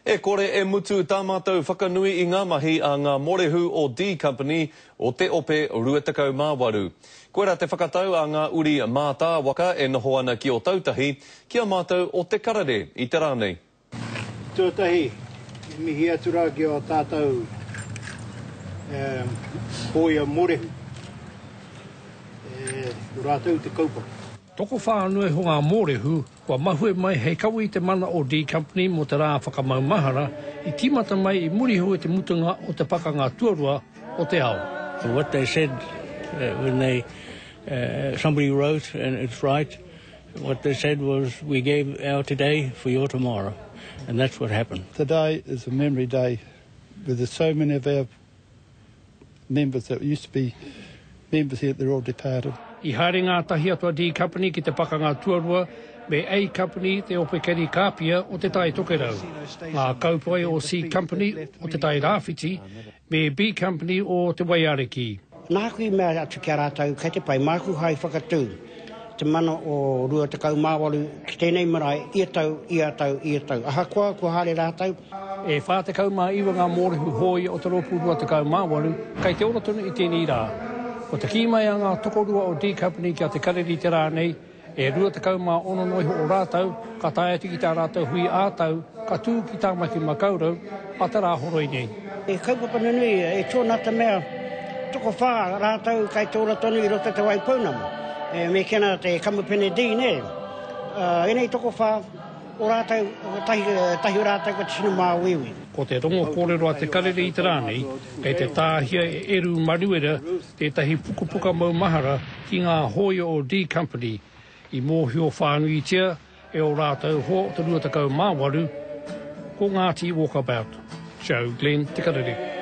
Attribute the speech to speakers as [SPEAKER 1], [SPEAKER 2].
[SPEAKER 1] E kore e mutu tā mātou whakanui i ngā mahi a ngā morehu o D-Company o Te Ope 28. Koirā te whakatau a ngā uri mātāwaka e noho ana ki Ōtautahi, ki a mātou o Te Karere i te rā nei.
[SPEAKER 2] Tuatahi, e mihi atu rā ki ō tātou hōia morehu, ko rātou te kaupapa.
[SPEAKER 3] Tokowhā noa iho ngā mōrehu Kua mahue mai hei kawe i te mana o D-Company mō te rā whakamaumahara i tīmata mai i muri iho i te mutunga o te Pakanga Tuarua o te Ao.
[SPEAKER 4] What they said when they somebody wrote and it's right what they said was we gave our today for your tomorrow and that's what happened.
[SPEAKER 5] Today is a memory day with there's so many of our members that used to be members here, they're all departed.
[SPEAKER 3] I haere ngātahi atu a D Company ki te Pakanga Tuarua me A Company te ope keri kāpia o Te Tai Tokerau, ngā kaupae o C Company o Te Tai Rāwhiti me B Company o Te Waiariki.
[SPEAKER 6] Nāku i mea atu ki a rātou, kei te pai, māku hai whakatū te mana o 28 ki tēnei marae ia tau, ia tau, ia tau. Ahakoa kua haere rātou.
[SPEAKER 3] E 49 ngā mōrehu hōia o te Rōpū 28 kei te ora tonu i tēnei rā. Ko te kī mai a ngā tokorua o D-Company ki a Te Karere i te rā nei, e 26 noa iho o rātou ka tae atu ki tā rātou hui ā-tau ka tū ki Tāmaki Makaurau a te Rāhoroi nei.
[SPEAKER 6] He kaupapa nunui e tū ana te mea tokowhā rātou kei te ora tonu i roto i Te Waipounamu. Me kī ana te Kamupene D, nē. Ēnei tokowhā, O rātou, tahi, tahi o rātou ko te tino māuiui.
[SPEAKER 3] Ko te rongo kōrero a Te Karere i te rā nei, kei te tāhia e Eru Manuera tētahi pukapuka maumahara ki ngā hōia o D-Company i mōhio whānuitia e ō rātou hoa o te 28, ko Ngāti Walkabout. Joe Glenn, Te Karere.